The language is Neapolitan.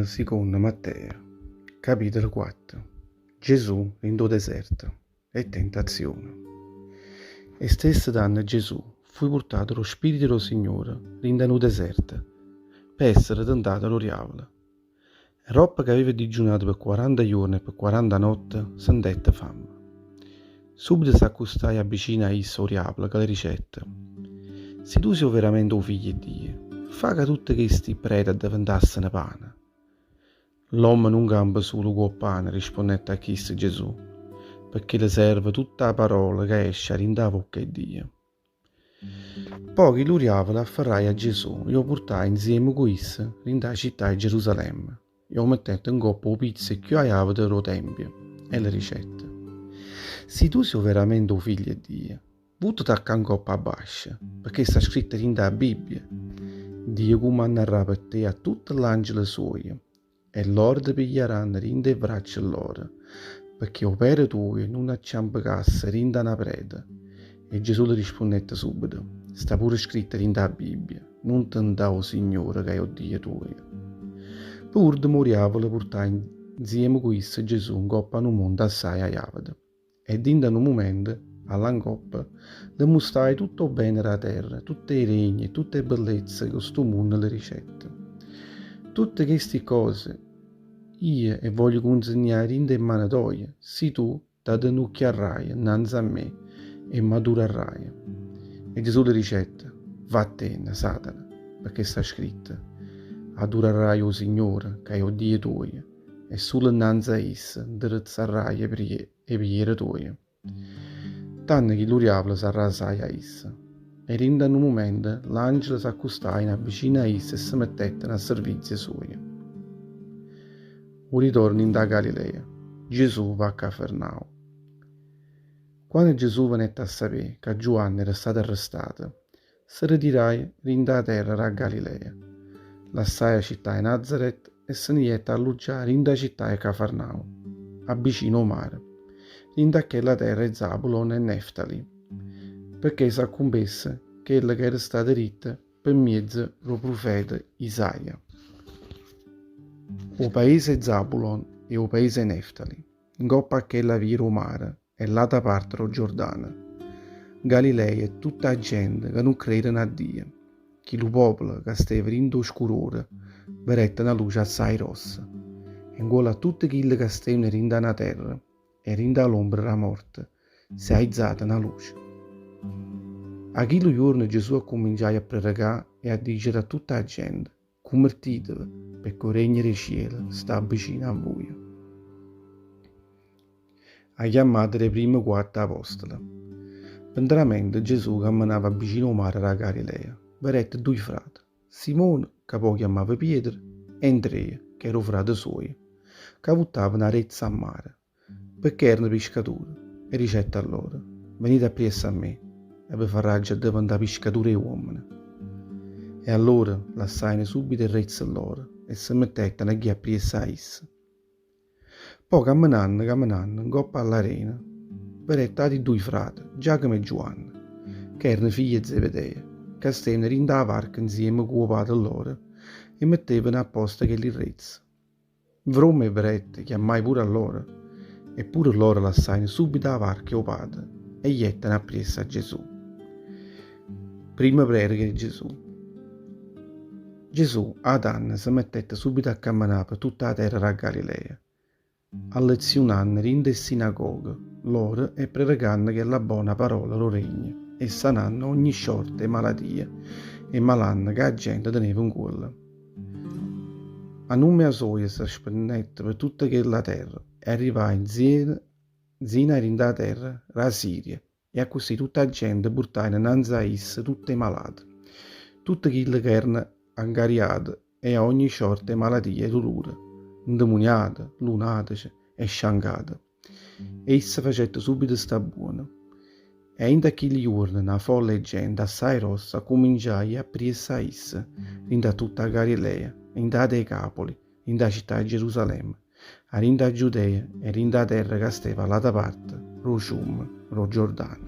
siconno Matteo, capitolo 4. Gesù dint' 'o deserto. E tentazione. E stesso tanno Gesù fuje purtato d' 'o Spirito d' 'o Signore dint' a nu deserto, pe' essere tentato d' 'o diavolo. E doppo che aveva digiunato pe' 40 juorne e pe' 40 notte, sentette famme. Subito s'accustaje vicino a isso 'o diavolo ca le dicette, Si tu si overamente 'o figlio 'e Dio, fa ca tutte chesti prete addeventasseno pane. L'ommo nun campa sulo cu 'o pane, risponnette a chisto Gesù, pecché le serve tutta 'a parola ca esce 'a dint' 'a vocca 'e Dio. Po' chillu diavolo afferraje a Gesù e 'o purtaje nzieme cu isso dint' 'a città 'e Gerusalemme e 'o mettette 'ncoppa 'o pizzo cchiù aiaveto d' 'o tempio e le dicette, Si tu si overamente 'o figlio 'e Dio, Vuttate 'a ccà 'ncoppa abbascio, pecché sta scritto dint' 'a Bibbia, Dio cumannarrà pe' te a tutte ll'angele suoje, e lloro te pigliaranno dint' 'e vraccia lloro, pecché 'o pede tuojo nun acciampecasse dint' a na preta. E Gesù le rispunnette subito, Sta pure scritto dint' 'a Bibbia, Nun tentà 'o Signore ca è 'o Dio tuojo. Pe' urdemo 'o diavolo purtaje 'nzieme cu isso Gesù 'ncopp' a nu monte assaje aiaveto. E dint' a nu mumento, 'a llà 'ncoppa, le mustaje tutt' 'o bene d' 'a terra, tutt' 'e regne e tutt' 'e bellezze 'e stu munno le dicette, Tutte chesti ccose io 'e voglio cunzegnà dint' 'e mmane toje, si tu t'addenucchiarraje 'nnanze a me e m'adurarraje. E Gesù le dicette, Vattenne, Satana, pecché sta scritto, Adurarraje 'o Signore, ca è 'o Dio tuojo, e sulo 'nnanze a isso 'nderezzarraje 'e piere tuoje. Tanno chillu diavolo s'arrasaje 'a isso, e dint' a nu mumento l'angele s'accustajeno avvicino a isso e se mettetteno a servizio suoje. O ritorno 'int' 'a Galilea. Gesù va a Cafernao. Quanno Gesù venette a sapé ca Giuanne era stato arrestato, Se retiraje dint' 'a terra d' 'a Galilea, lassaje 'a città 'e Nazaret e se ne jette a alluggià dint' 'a città 'e Cafarnao, abbicino 'o mare, dint' a chella terra 'e Zabulon e Neftali, pecché s'accumpesse chello ca era stato ditto pe' mmiezzo d' 'o prufeta Isaia. O paese 'e Zabulon e 'o paese 'e Neftali, 'ncoppa a chella via d' 'o mare, 'e ll'ata parte d' 'o Giordano, Galileia e tutta 'a gente ca nun crereno a Dio, chillu popolo ca steva dint' 'o scurore vedette na luce assaje grossa, e 'ncuollo a tutte chille ca stevano dint' 'a na terra e dint' 'a l'ombra d' 'a morte s'è aizata na luce. A chillu juorno Gesù accumminciaje a prerecà e a dicere a tutta 'a gente, Cummertiteve, pecché 'o regno d' 'e ciele sta vicino a vuje. A chiammata d' 'e primme quatte apostole. Pe 'ntramente Gesù cammenava vicino 'o mare d' 'a Galilea, vedette duje frate, Simone, ca po' chiammava Pietro, e Andrea, ch'era 'o frate suojo, ca vuttavano 'a rezza a mare, Pecché erano piscature, e dicette a loro, Venite appriesso a me, e ve farraggio addeventà piscature 'e uommene. E allora lassajeno subito 'e rrezze lloro e se mettettero a ghì appriesso a isso. Po' cammenanno cammenanno 'ncoppa a ll'arena, vedette ati duje frate, Giacomo e Giuanne, ca erano figlie 'e Zebedeo, ca stevano dint' 'a varca 'nzieme cu 'o pate lloro e mettevano a posto chelli rrezze. Nfromme 'e vedette, chiammaje pure a lloro, e pure lloro lassajeno subito 'a varca e 'o pate e jetteno appriesso a Gesù. Primma predica 'e Gesù. Gesù 'a tanno se mettette subito a cammenà pe tutta 'a terra d' 'a Galilea, allezziunanno dint' 'e sinagoghe lloro e prerecanno chella bona parola d' 'o Regno e sananno ogni sciorta 'e malatia e malanno ca 'a gente teneva 'ncuollo. A nummea soja se spennette pe tutta chella terra e arrivaje nzino a dint' 'a terra d' 'a Siria e accussì tutta 'a gente purtaje 'nnanze a isso tutt' 'e malate, tutte chille ca erano angariate 'e ogni sciorta 'e malatia e dulure, 'ndemuniate, lunatece e sciancate. E isso facette subito sta buono. E 'int' a chilli juorne na folla 'e gente assaje grossa accumminciaje a jì appriesso a isso dint' a tutta 'a Galilea, dint' 'a Decapoli, dint' 'a città 'e Gerusalemme, 'a dint' 'a Giudea e dint' 'a terra ca steva all'ata parte d' 'o ciummo d' 'o Giordano.